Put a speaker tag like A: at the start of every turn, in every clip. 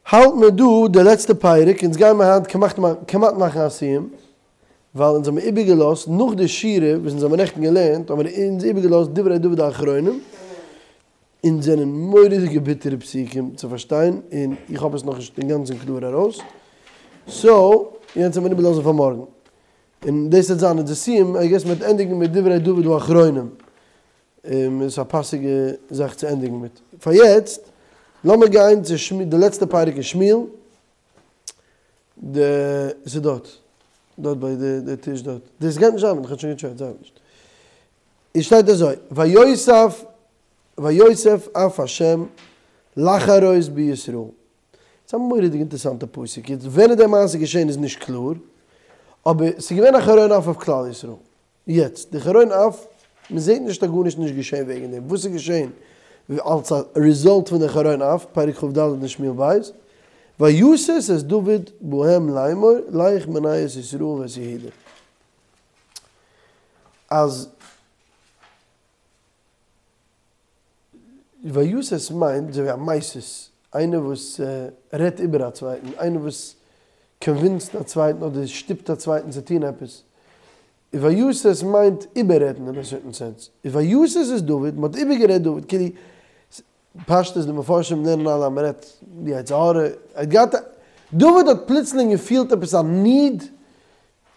A: האלט מיר דא די לעצטע פרק, אונז גיימער היינט כמעט מאכן א סיום, ווייל אונז האמיר איבערגעלאזט נאך די שורה וואס אונז האמיר נעכטן געלערנט האמיר אונז איבערגעלאזט דברי דוד האחרונים, און זענען מורא'דיגע ביטערע פסוקים צו פארשטיין, און איך האב עס נאכנישט אינגאנצן קלאר ארויס, סאו יענץ וועט מען איבערלאזן פאר מארגן, און דאס וועט זיין אונזער סיום, איי געס מען וועט ענדיגן מיט דברי דוד האחרונים. און עס איז א פאסיגע זאך צו ענדיגן מיט. פאר יעצט, לאמיר גיין צו די לעצטע פרק אין שמואל, די, עס איז דארט, דארט ביי די די טיש דארט, דאס גייט נישט ארבעטן, איך האב שוין געטרייט, עס ארבעט נישט. עס שטייט אזוי, ויוסף ויוסף אף השם לחרות בישראל. ס'איז א מורא'דיג אינטערעסאנטע פסוק, יעצט ווען איז די מעשה געשען איז נישט קלאר, אבער ס'איז געווען א חרון אף אויף כלל ישראל. יעצט, די חרון אף, מען זעט נישט אז גארנישט איז נישט געשען וועגן דעם, וואס איז געשען אלס א ריזאלט פון די חרון אף, פרק כ"ד אין שמואל ב', ויסס את דוד בהם לאמור לך מנה את ישראל ואת יהודה, אז ויסס מיינט אזוי ווי א מסית, איינער וואס רעדט איבער א צווייטן, איינער וואס קאנווינסט א צווייטן אדער שטופט א צווייטן צו טון עפעס. ויסס מיינט איבעררעדן אין א סערטען סענס. ויסס את דוד, מען האט איבערגערעדט דוד, כאילו פשטות די מפרשים לערנען אלע אז מען רעדט די יצר הרע, ער האט געהאט א, דוד האט פלוצלינג געפילט עפעס א ניד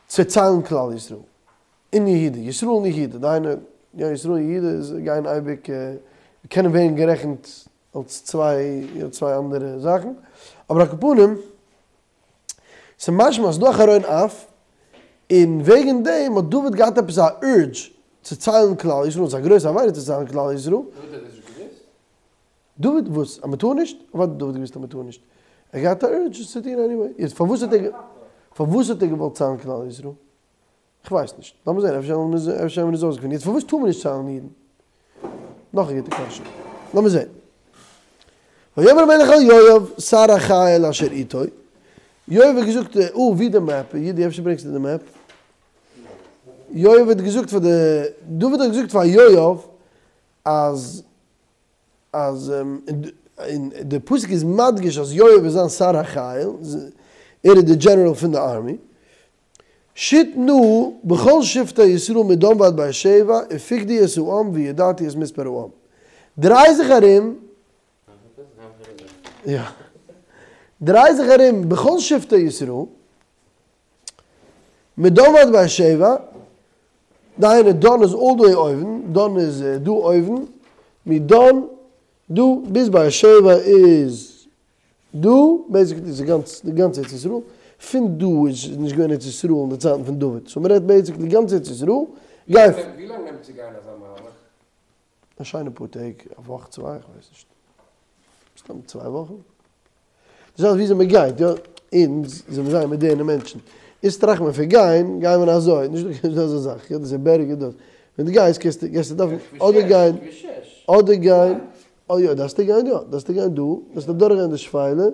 A: צו ציילן כלל ישראל. און יהודה, ישראל און יהודה, דהיינו, יא ישראל און יהודה איז גייען אייביג קענען ווערן גערעכנט אלס צוויי יא צוויי אנדערע זאכן, אבער על כל פנים, ס'איז משמע אז ס'דא א חרון אף, און וועגן דעם האט דוד געהאט עפעס א urge צו ציילן כלל ישראל, ס'איז א גרויסע עבירה צו ציילן כלל ישראל.
B: דוד האט דאס נישט געוואוסט?
A: דוד וואס? אז מ'טאר נישט? אוודאי האט דוד געוואוסט אז מ'טאר נישט. ער האט געהאט א urge עס צו טון עניוועי. יעצט פארוואס האט ער פארוואס האט ער געוואלט ציילן כלל ישראל? כ'ווייס נישט. לאמיר זען, אפשר וועלן מיר אפשר וועלן מיר עס אויסגעפינען. יעצט פארוואס טאר מען נישט ציילן אידן? נאך א גוטע קשיא. לאמיר זען. ויאמר המלך אל יואב שר החיל אשר איתו. יואב האט געזאגט, אה, ווי די מעפ? יודי אפשר ברענגסטו די מעפ? יואב האט געזאגט פאר די, דוד האט געזאגט פאר יואב אז אז און די פסוק איז מדגיש אז יואב איז זיין שר החיל, ער איז די דזשענעראל פון די ארמי. שוט נא בכל שבטי ישראל מדן ועד באר שבע ופקדו את העם וידעתי את מספר העם. דריי זיך ארום, יא, דריי זיך ארום בכל שבטי ישראל מדן ועד באר שבע, דהיינו דן איז אלל די וועי אויבן, דן איז דא אויבן, מדן דא ביז באר שבע איז דא, בעיסיקלי איז גאנץ די גאנצע ארץ ישראל, פון דא איז נישט געווען ארץ ישראל אין די צייטן פון דוד, סאו מ'רעדט בעיסיקלי גאנץ ארץ ישראל, גיי.
B: ווי לאנג נעמט צו גיין אזא מהלך?
A: א שיינע פאר טעג, א וואך צוויי, איך ווייס נישט. מסתם צוויי וואכן. די שאלה איז וויאזוי מ'גייט, יא, אונז זעמיר זייער מאדערנע מענטשן, אונז טראכט מען פון גיין, גייען מיר אזוי, נישט דא אזא זאך, יא דאס איז בערג און דאס, ווען דו גייסט קענסטו גייסטו דארפן אדער גיין, אדער גיין, אוי יא, דארפסטו גיין יא, דארפסטו גיין דא, דארפסטו אדורכגיין די שפלה,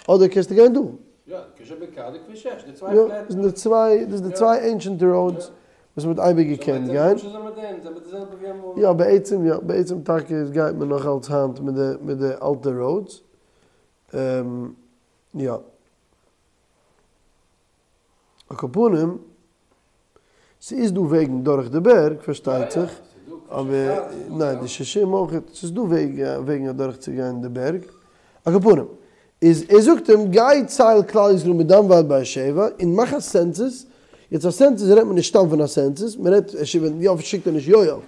A: אדער קענסטו גיין דא.
B: יא, כביש הבקעה אדער כביש שש, די צוויי פלעצער.
A: יא, דאס זענען די צוויי, דאס איז די צוויי ענשענט ראודס וואס מ'האט אייביג געקענט גיין. יא, בעצם יא, בעצם טאקע גייט מען נאך אלץ היינט מיט די מיט די אלטע ראודס, יא. על כל פנים, ס'איז דא וועגן דורך די בערג פארשטייט זיך, אבער ניין די ששים אויך, ס'איז דא וועגן אדורך צו גיין די בערג, על כל פנים, איז ער זאגט אים גיי צייל כלל ישראל מדן ועד באר שבע און מאך א סענסוס, יעצט א סענסוס רעדט מען נישט סתם פון א סענסוס, מען רעדט ווען יואב שיקט ער נישט יואב,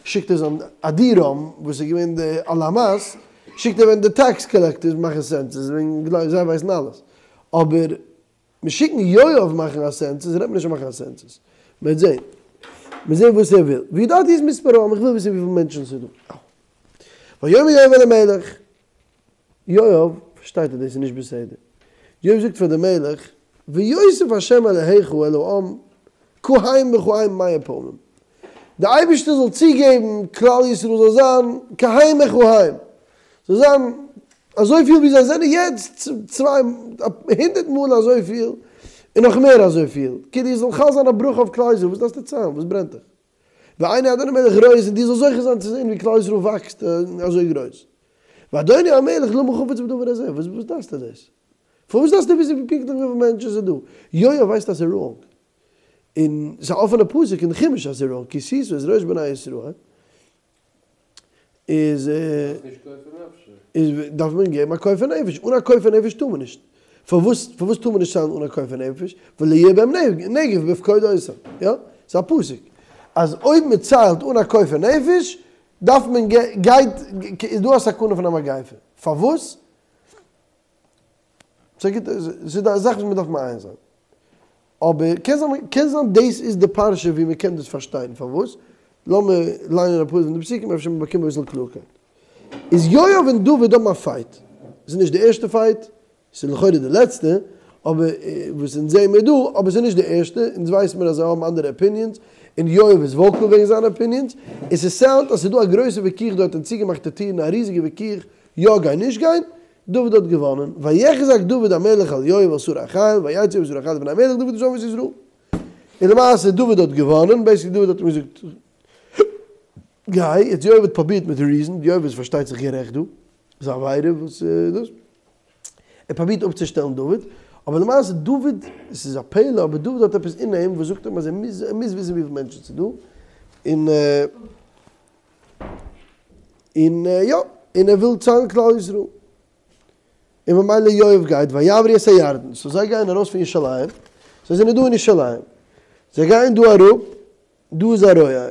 A: שיקט ער זיין אדורם וואס איז געווען די הלמ"ס, שיקט ער ווען די טעקס קאלעקטערס מאכן סענסוס, וועגן זיי ווייסן אלעס, אבער מיר שיקן יואב מאכן א סענסוס, רעדט מען נישט פון מאכן א סענסוס. מ'וועט זען. מ'וועט זען וואס ער וויל. וידעתי את מספר העם, איך וויל וויסן וויפיל מענטשן ס'איז דא. ויאמר יואב אל המלך, יואב פארשטייט אז דאס איז נישט בסדר. יואב זאגט פאר די מלך, ויוסף ה' אלהיך אל העם כהן וכהן מאה פעמים. די אייבערשטער זאל צוגעבן כלל ישראל זאל זיין כהם וכהם. זאל זיין אזויפיל ווי זיי זענען יעצט, צוויי הונדערט מאל אזויפיל, און נאך מער אזויפיל, כדי עס זאל חל זיין א ברכה אויף כלל ישראל, וואס דארפסטו ציילן, וואס ברענט דיך? ועיני אדוני המלך רואות, און דו זאלסט זוכה זיין צו זען ווי כלל ישראל וואקסט אזוי גרויס. ואדוני המלך למה חפץ בדבר הזה, וואס וואס דארפסטו דאס? פארוואס דארפסטו וויסן ווי פונקטליך וויפיל מענטשן ס'איז דא? יואב ווייסט אז ס'איז ראנג. און ס'איז א אפענע פסוק אין חומש אז ס'איז ראנג, כי תשא את ראש בני ישראל. איז איז דארף מען געבן א כופר נפש, אן א כופר נפש טאר מען נישט, פארוואס פארוואס טאר מען נישט ציילן אן א כופר נפש, ולא יהיה בהם נגף בפקוד אותם, יא? ס'איז א פסוק אז אויב מען ציילט אן א כופר נפש דארף מען גייט איז דא א סכנה פון א מגיפה, פארוואס? ס'איז א זאך וואס מען דארף מעיין זיין. אבער קען זיין קען זיין דאס איז די פרשה ווי מען קען דאס פארשטיין פארוואס. לאמיר ליינען אפאר פון די פסוקים אפשר מען באקומט אביסל קלארקייט. איז יואב און דוד האבן א פייט. ס'איז נישט די ערשטע פייט, ס'איז לכאורה די לעצטע, אבער וואס אונז זעהן מיר דא, אבער ס'איז נישט די ערשטע, אונז ווייסן מיר אז זיי האבן אנדערע אפיניענס, און יואב איז וואקאל וועגן זיינע אפיניענס, און ס'סאונדט אז ס'איז דא א גרויסע וויכוח דארט אין צוגעמאכטע טירן, א ריזיגע וויכוח, יא גיין נישט גיין, דוד האט געוואנען, ויחזק דוד המלך על יואב ועל שרי החיל, ויצא יואב ושרי החיל לפני המלך דוד את העם ואת ישראל. און למעשה דוד האט געוואנען, בעיסיקלי דוד האט אים געזאגט גיי, יעצט יואב האט פרובירט מיט ריזען, יואב איז פארשטייט זיך גערעכט דא, ס'איז א עבירה וואס דאס, ער פרובירט אפצושטעלן דוד, אבער למעשה דוד, עס איז א פלא אבער דוד האט עפעס אין אים וואס זאגט אים אז ער מוז ער מוז וויסן וויפיל מענטשן ס'איז דא, און און יא, און ער וויל ציילן כלל ישראל. און ממילא יואב גייט ויעברו את הירדן, סאו זיי גייען ארויס פון ירושלים, זיי זענען דא אין ירושלים, זיי גייען דא אראפ, דא איז ערוער,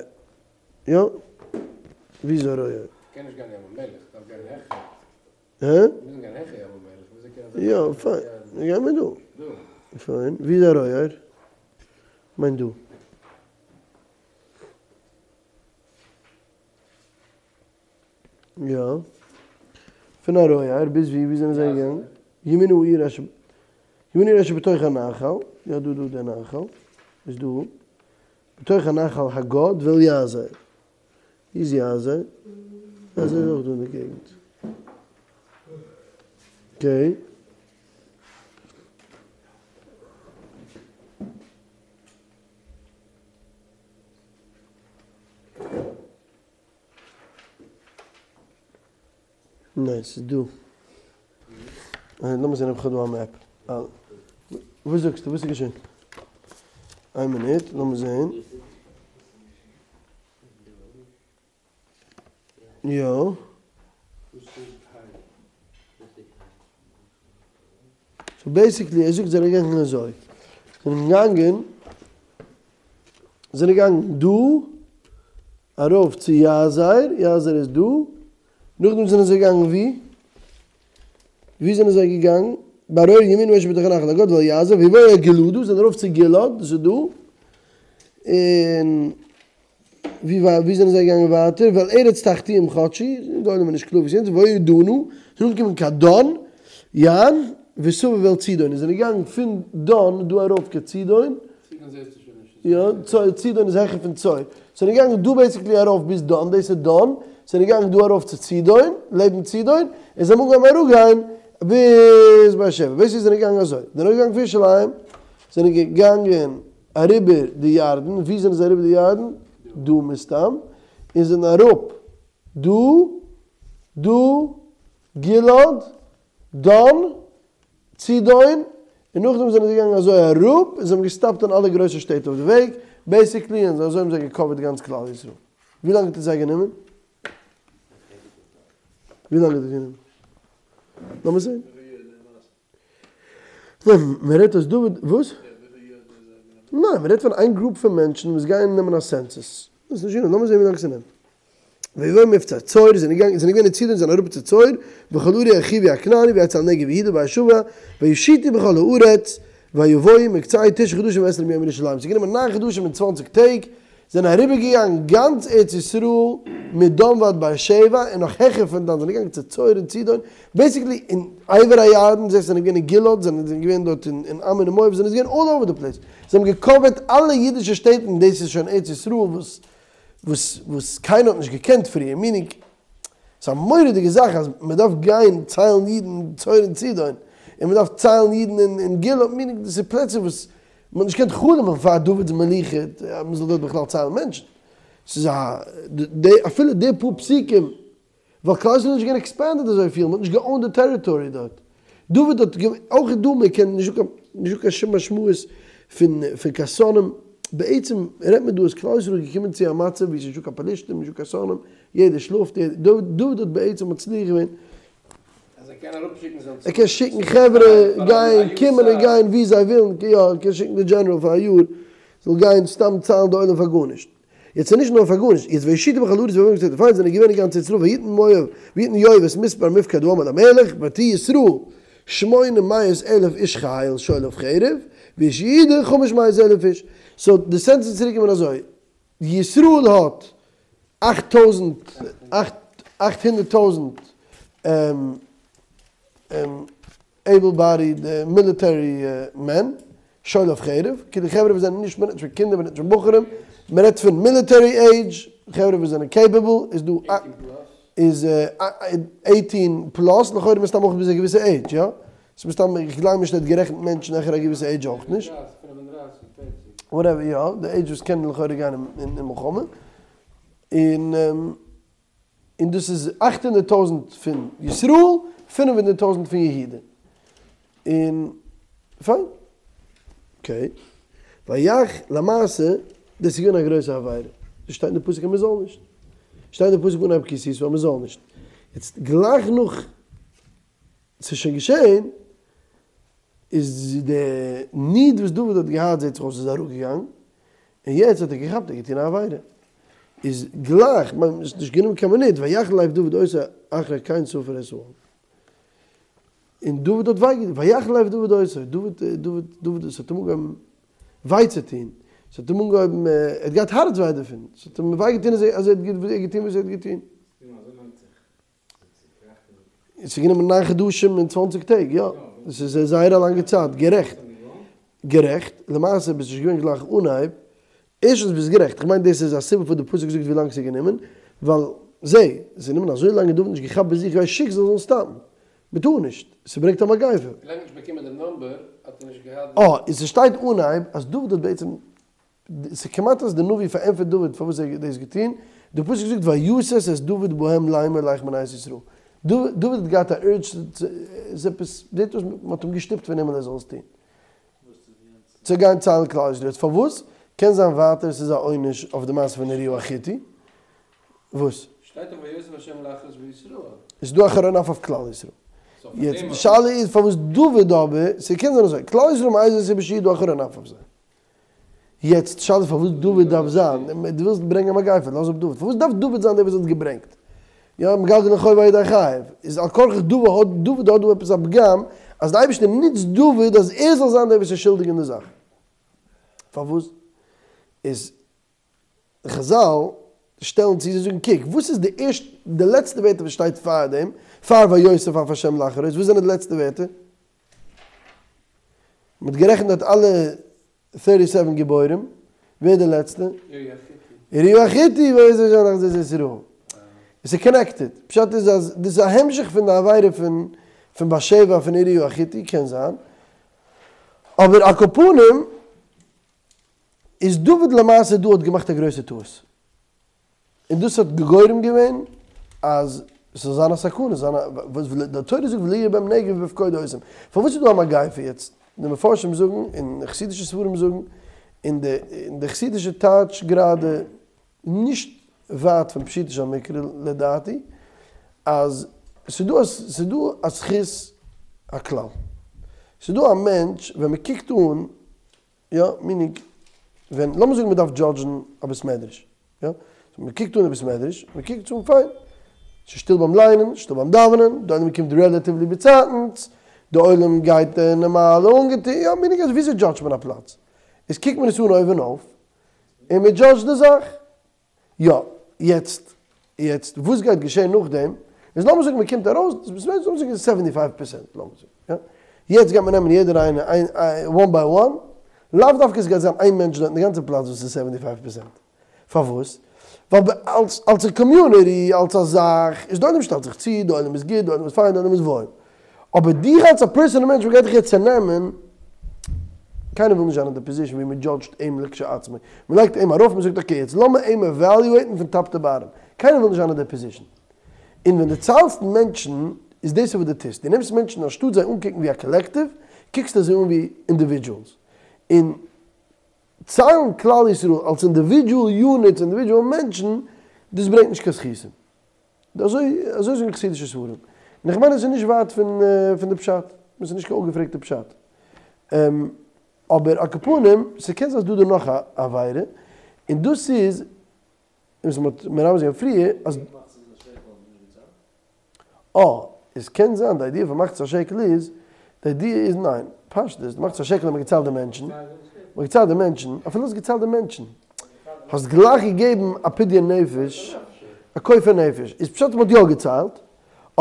A: יא? ווי איז ערוער?
B: קען נישט גיין ים המלח, דארף גיין העכער.
A: הא?
B: מוזן גיין העכער ים המלח, וויאזוי קענען זיי
A: יא, פיין, גייען מיר דא. פיין, ווי איז ערוער? כ'מיין דא. יא. פון ערוער ביז ווי? ווי זענען זיי געגאנגען? ימין העיר אשר ימין העיר אשר בתוך הנחל, יא דא דא דער נחל איז דא, בתוך הנחל הגד ואל יעזר. ווי איז יעזר? יעזר איז אויך דא אין די געגנט. אקעי. ניין ס'איז דא. לאמיר זען אויב כ'האב דא א מעפ. וואס זאגסטו? וואס איז געשען? איין מינוט לאמיר זען. יא. סאו בעסיקלי ער זאגט זיי זענען געגאנגען אזוי. זיי זענען געגאנגען, זענען געגאנגען דא ארויף צו יעזר, יעזר איז דא, נאכדעם זענען זיי געגאנגען ווי? ווי זענען זיי געגאנגען? בערוער ימין העיר אשר בתוך הנחל הגד ואל יעזר ויבואו אל גלעדה זענען ארויף צו גלעד דאס איז דא, און ווי ווי זענען זיי געגאנגען ווייטער? ואל ארץ תחתים חדשו, די עולם איז נישט קלאר וואס יענץ, ויבואו דנה, זענען אנגעקומען קיין דן, יען, וסביב אל צידון, און זענען געגאנגען פון דן דא ארויף קיין צידון,
B: צידון זעסטו שוין נישט.
A: יא, צידון איז העכער פון צור, זענען געגאנגען דא בעיסיקלי ארויף ביז דן, דאס איז דן, זענען געגאנגען דא ארויף צו צידון, לעבן צידון, און זיי האבן אנגעהויבן אראפגיין ביז באר שבע, בעיסיקלי זענען געגאנגען אזוי, זענען אראפגעגאנגען פון ירושלים, זענען געגאנגען אריבער די ירדן, ווי זענען זיי אריבער די ירדן? דא מסתם, און זענען אראפ דא, דא, גלעד, דן, צידון, און נאכדעם זענען זיי געגאנגען אזוי אראפ, און זיי האבן געסטאפט אין אלע גרויסע שטעט אויף די וועג, בעיסיקלי, און אזוי האבן זיי געקאווערט גאנץ כלל ישראל. ווי לאנג האט עס זיי גענומען? ווי לאנג האט עס גענומען? לאמיר זען. ניין, מען רעדט אז דוד, וואס? ניין, מען רעדט פון איין גרופ פון מענטשן וואס גייען נעמען א סענסוס. דאס איז נישט גענוג, לאמיר זען ווי לאנג ס'נעמט. ויבואו מבצר צור, זענען געגאנגען, זענען געווען אין צידון, זענען אראפ צו צור, וכל ערי החוי הכנעני, ויצאו אל נגב יהודה באר שבע, וישוטו בכל הארץ, ויבואו מקצהו תשעה חדשים ועשרים יום לירושלים. ס'האט גענומען ניין חדשים און צוואנציג טעג, זענען אריבערגעגאנגען גאנץ ארץ ישראל מדן ועד באר שבע און נאך העכער פון דן, זענען געגאנגען צו צור און צידון, בעיסיקלי אין עבר הירדן, זיי זענען געווען אין גלעד, זענען זענען געווען דארט אין עמון און מואב, זענען זיי געווען אלל אווער די פלעיס, זיי האבן געקאווערט אלע אידישע שטעט און דאס איז שוין ארץ ישראל וואס וואס וואס קיינער האט נישט געקענט פריער, מינינג ס'איז א מורא'דיגע זאך אז מען דארף גיין ציילן אידן אין צור און צידון, און מען דארף ציילן אידן אין גלעד, מינינג דאס איז פלעצער וואס מען האט נישט געקענט חלומ'ען פאר דוד'ס מלוכה אז מען זאל דארט בכלל ציילן מענטשן. ס'איז א, די, אפילו די פאר פסוקים. ווייל כלל ישראל איז נישט געווען עקספענדעד אזויפיל, מען האט נישט געאונט די טעריטארי דארט. דוד האט אויך דא מען קען נישט נישטא קיין שום משמעות פון פון קיין שונאים, בעצם רעדט מען דא אז כלל ישראל איז געקומען צו א מצב ווי עס איז נישטא קיין פלישתים נישטא קיין שונאים, יעדער שלאפט, דוד האט בעצם מצליח געווען,
B: אז ער קען אראפשיקן זיין
A: ער קען שיקן חברה גיין קומען און גיין ווי זיי ווילן, יא ער קען שיקן די דזשענעראל פאר א יאר זאל גיין סתם ציילן די עולם פאר גארנישט. יעצט איז נישט נאר פאר גארנישט, יעצט וישוטו בכל הארץ ויבואו מקצות פיין זענען געווען אין גאנץ ארץ ישראל ויתן מואב ויתן יואב את מספר מפקד העם אל המלך ותהי ישראל שמונה מאות אלף איש חיל שולף חרב ואיש יהודה חמש מאות אלף איש סאו די סענסוס איז צוריק געקומען אזוי ישראל האט אכט טויזנט אכט הונדערט טויזנט עיבל באדיד מיליטערי מען, שולף חרב, כאילו חברה וואס זענען נישט, מ'רעדט נישט פון קינדער, מ'רעדט נישט פון בחורים, מ'רעדט פון מיליטערי עידזש, חברה וואס זענען קעיפעבל, איז דא איז עיטין פלאס, לכאורה מסתם אויך ביז א געוויסע עידזש, יא? ס'איז מסתם, איך גלייב נישט ער האט גערעכנט מענטשן העכער א געוויסע עידזש אויך נישט. וואטעווער, יא, די עידזש וואס קענען לכאורה גיין אין מלחמה, און. און דאס איז אכט הונדערט טויזנט פון ישראל, פינף הונדערט טויזנט פון יהודה. און פיין. אקעי. ויך למעשה, דאס איז געווען א גרויסע עבירה. דאס שטייט אין די פסוק אז מען זאל נישט. שטייט אין די פסוק אנהייב כי תשא אז מען זאל נישט. יעצט גלייך נאך ס'איז שוין געשען, איז די ניד וואס דוד האט געהאט זעט זיך אויס איז אראפגעגאנגען, און יעצט האט ער געכאפט ער האט געטון א עבירה, איז גלייך, כ'מיין ס'איז נישט גענומען קיין מינוט, ויך לב דוד אותו אחרי כן ספר את העם. און דוד האט וויי געטון, ויך לב דוד אותו, דוד, דוד, דוד, עס האט אים אנגעהויבן וויי צו טון, עס האט אים אנגעהויבן, ער האט געהאט הארץ וויי דערפון, עס האט אים וויי געטון אז ער האט געטון וואס ער האט געטון. עס איז גענומען ניין חדשים און צוואנציג טעג, יא. עס איז זייער א לאנגע צייט, גערעכט. גערעכט, למעשה ביסט נישט געווען גלייך אנהייב, ערשטנס ביסט גערעכט, איך מיין דאס איז א סיבה פארוואס די פסוק זאגט ווי לאנג עס איז גענומען, ווייל זע, עס איז גענומען אזוי לאנג און דוד האט נישט געכאפט ביי זיך גיי שיק זיי זאלן סטאפן. מען טאר נישט, ס'ברענגט א מגיפה.
B: ווילאנג נישט באקומען די נומבער האט ער נישט געהאט די.
A: אה, און ס'שטייט אנהייב אז דוד האט בעצם ס'איז כמעט אז די נביא פארענטפערט דוד פארוואס ער האט דאס געטון, די פסוק זאגט ויסס את דוד בהם לאמר לך מנה את ישראל, דוד האט געהאט א urge ס'איז עפעס, זעט אויס מ'האט אים געשטופט פון הימל ער זאל עס טון, צו גיין ציילן כלל ישראל, יעצט פארוואס? קען זיין ווייטער ס'איז א עונש אויף די מעשה פון אוריה החתי, וואס?
B: שטייט דאך ויוסף השם לחרות בישראל.
A: איז דא א חרון אף אויף כלל ישראל. יעצט די שאלה איז פארוואס דוד אבער, ס'קען זיין אזוי, כלל ישראל מאיזה סיבה שיהיה איז דא א חרון אף אויף זיי. יעצט שאלה איז פארוואס דוד דארף זיין, דו ווילסט ברענגען א מגיפה, לאז אפ דוד, פארוואס דארף דוד זיין דער וואס האט געברענגט? יא, מגלגלין חוב על ידי חייב, איז על כרחך דוד האט, דוד האט דא עפעס א פגם, אז די אייבערשטער נוצט דוד אז ער זאל זיין דער וואס איז שולדיג אין די זאך. פארוואס? איז חזל שטעלן צו, זיי זאגן קוק, וואס איז די ערשטע, די לעצטע ווערטער וואס שטייט פאר דעם, פאר ויוסף אף השם לחרות, וואס זענען די לעצטע ווערטער? מען האט גערעכנט דארט אלע טערטי סעווען גיבורים, ווער איז די לעצטע? אוריה החתי ויוסף השם לחרות את ישראל. עס איז קאנעקטעד, פשט איז אז דאס איז א המשך פון די עבירה פון פון בת שבע פון אוריה החתי, קען זיין, אבער על כל פנים איז דוד למעשה דא האט געמאכט א גרויסע טעות. און דאס האט גורם געווען אז ס'זאל זיין א סכנה, זיין א, וואס די תורה זאגט ולא יהיה בהם נגף בפקוד אותם. פארוואס איז דא א מגיפה יעצט? די מפרשים זאגן, און חסידישע ספרים זאגן, און די און די חסידישע טייטש גראדע נישט ווייט פון פשוטו של מקרא לדעתי, אז ס'דא א ס'דא א זכות הכלל. ס'דא א מענטש ווען מ'קוקט אן יא, מינינג, ווען, לאמיר זאגן מ'דארף דזשאדזשן א בית מדרש, יא, סאו מ'קוקט אן די בית מדרש, מ'קוקט אן פיין, ס'איז שטיל ביים ליינען, שטיל ביים דאווענען, די עולם קומט רעלאטיוולי באצייטנס, די עולם גייט נארמאל אנגעטון, יא, מינינג אז וויאזוי דזשאדזשט מען א פלאץ? איז קוקט מען עס אן אויבן אויף, און מ'דזשאדזשט די זאך. יא, יעצט, יעצט וואס גייט געשען נאכדעם, איז לאמיר זאגן מען קומט ארויס, לאמיר זאגן סעווענטי פייוו פערסענט, לאמיר זאגן, יא, יעצט גייט מען נעמען יעדער איינער איין, וואן ביי וואן, לאו דווקא עס גייט זיין איין מענטש דארט אין די גאנצע פלאץ וואס איז סעווענטי פייוו פערסענט, פארוואס? ווייל אלס אלס א קאמיוניטי, אלס א זאך, איז די עולם שטעלט זיך צו, די עולם איז גוט, די עולם איז פיין, די עולם איז וואויל. אבער דיך אלס א פערסאנעל מענטש, מען גייט דיך יעצט צונעמען, קיינער וויל נישט זיין אין די פאזישן ווי מען דזשאדזשט אים לכשעצמו, מען לייגט אים ארויף, מען זאגט אקעי יעצט לאמיר אים עוועליועיטן פון טאפ טו באטאם, קיינער וויל נישט זיין אין די פאזישן. און ווען דו ציילסט מענטשן איז דאס וואס דו טוסט, דו נעמסט מענטשן אנשטאט זיי אנקוקן ווי א קאלעקטיוו, קוקסטו זיי אן ווי אינדיווידועלס. און ציילן כלל ישראל אלס אינדיווידועל יוניטס, אינדיווידועל מענטשן, דאס ברענגט נישט קיין זכותים. אזוי אזוי זאגן חסידישע ספרים. און איך מיין עס איז נישט ווייט פון פון די פשט. עס איז נישט קיין אפגעפרעגטע פשט. אבער על כל פנים, ס'קען זיין אז דא דא נאך א עבירה, און דאס איז וואס מ'האט מרמז געווען פריער אז. אה, עס קען זיין די איידיע פון מחצית השקל איז, די איידיע איז ניין, פשטות, די מחצית השקל האט מען געציילט די מענטשן, מען האט געציילט די מענטשן, אפילו האסט געציילט די מענטשן, האסט גלייך געגעבן א פדיון נפש, א כופר נפש, איז פשט אז מען האט יא געציילט,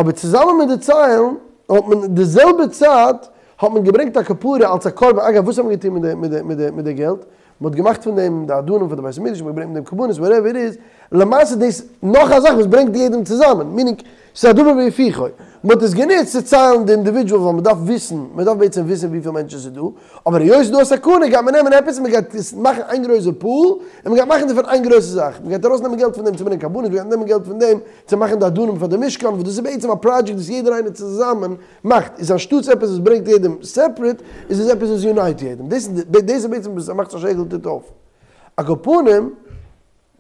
A: אבער צוזאמען מיט די ציילן האט מען די זעלבע צייט האט מען געברענגט א כפרה אלס א קרבן, אגב וואס האט מען געטון מיט די מיט די מיט די מיט די געלט? מען האט געמאכט פון דעם די אדנים פאר די בית המקדש, מען האט געברענגט מיט דעם קרבנות, וואטעווער איט איז, למעשה דאס נאך א זאך וואס ברענגט יעדעם צוזאמען, מינינג ס'איז א דבר והיפוכו, מען האט עס גענוצט צו ציילן די אינדיווידואלס ווייל מען דארף וויסן, מען דארף בעצם וויסן וויפיל מענטשן ס'איז דא, אבער היות ס'איז דא א סכנה גייט מען נעמען עפעס און מען גייט עס מאכן איין גרויסע פול, און מען גייט מאכן דערפון איין גרויסע זאך, מען גייט ארויסנעמען געלט פון דעם צו ברענגען קרבנות, מען גייט נעמען געלט פון דעם צו מאכן די אדנים פאר די משכן, וואס דאס איז בעצם א פראדזשעקט וואס יעדער איינער צוזאמען מאכט, איז אנשטאטס עפעס וואס ברענגט יעדעם סעפערעט, איז עס עפעס וואס יונייט יעדעם, דאס איז בעצם וואס מחצית השקל טוט אויף. על כל פנים,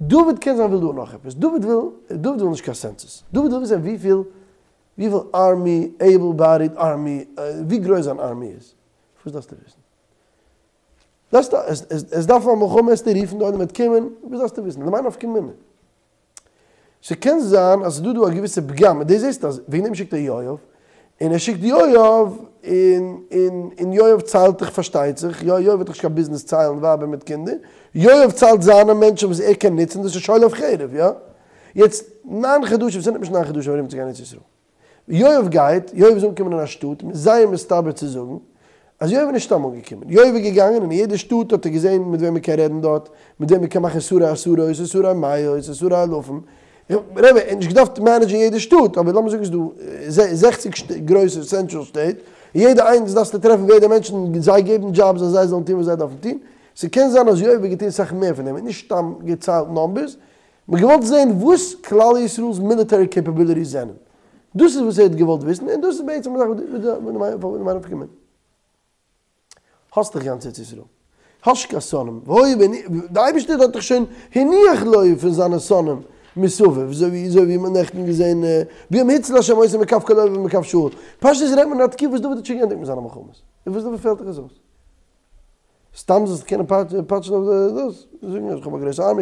A: דוד קען זיין וויל דא נאך עפעס, דוד וויל, דוד וויל נישט קיין סענסוס, דוד וויל וויסען וויפיל, וויפיל ארמי, עיבל באדיד ארמי, ווי גרויס זיין ארמי איז, וואס דארפסטו וויסן? דארפסטו, עס דארף א מלחמה עסטו רופן די עולם וועט קומען, וואס דארפסטו וויסן? למאי נפקא מינה? ס'קען זיין אז ס'איז דא דא א געוויסע פגם, און דו זעסט אז וועגן דעם שיקט ער יואב, און ער שיקט יואב, און און און יואב ציילט דאך פארשטייט זיך, יא יואב האט דאך נישט קיין ביזנעס ציילן ווייבער מיט קינדער, יואב ציילט זיינע מענטשן וואס ער קען נוצן, דאס איז שואליו חרב, יא? יעצט, ניין חדשים, ס'נעמט נישט ניין חדשים ארום צו גיין ארץ ישראל. יואב גייט, יואב איז אנגעקומען אין א שטאט, מ'איז זייער מסתבר צו זאגן אז יואב איז נישט סתם אנגעקומען, יואב איז געגאנגען אין יעדע שטאט האט ער געזען מיט וועם מ'קען רעדן דארט, מיט וועם מ'קען מאכן שרי עשרות און שרי מאות און שרי אלפים, רבי, ער האט נישט געדארפט מענעדזשען יעדע שטאט, אבער לאמיר זאגן ס'איז דא זעכציג גרויסע סענטראל שטעט, אין יעדע איינס דארפסטו טרעפן ווער די מענטשן, זיי געבן דזשאבס אז זיי זאלן טון וואס זיי דארפן טון, ס'קען זיין אז יואב האט געטון סאך מער פון דעם, און נישט סתם געציילט נאמבערס, מ'האט געוואלט זען וואס כלל ישראל'ס מיליטערי קעפעביליטיס זענען. דאס איז וואס ער האט געוואלט וויסן, און דאס איז בעצם די זאך וואס די נפקא מינה. האסט דאך גאנץ ארץ ישראל. האסט נישט קיין שונאים. והיה בהניח, די אייבערשטער האט דיך שוין הניח לו פון זיינע שונאים מסביב, אזוי ווי אזוי ווי מ'האט נעכטן געזען ביום הציל ה' אותו מכף כל אויביו ומכף שאול. פשטות רעדט מען אין א תקופה וואס דוד האט שוין געענדיגט מיט זיינע מלחמות. און וואס דוד פעלט דיך עס אויס? סתם זאלסט קענען פאטשן אויף די דאס? זאגן אז איך האב א גרויסע ארמי.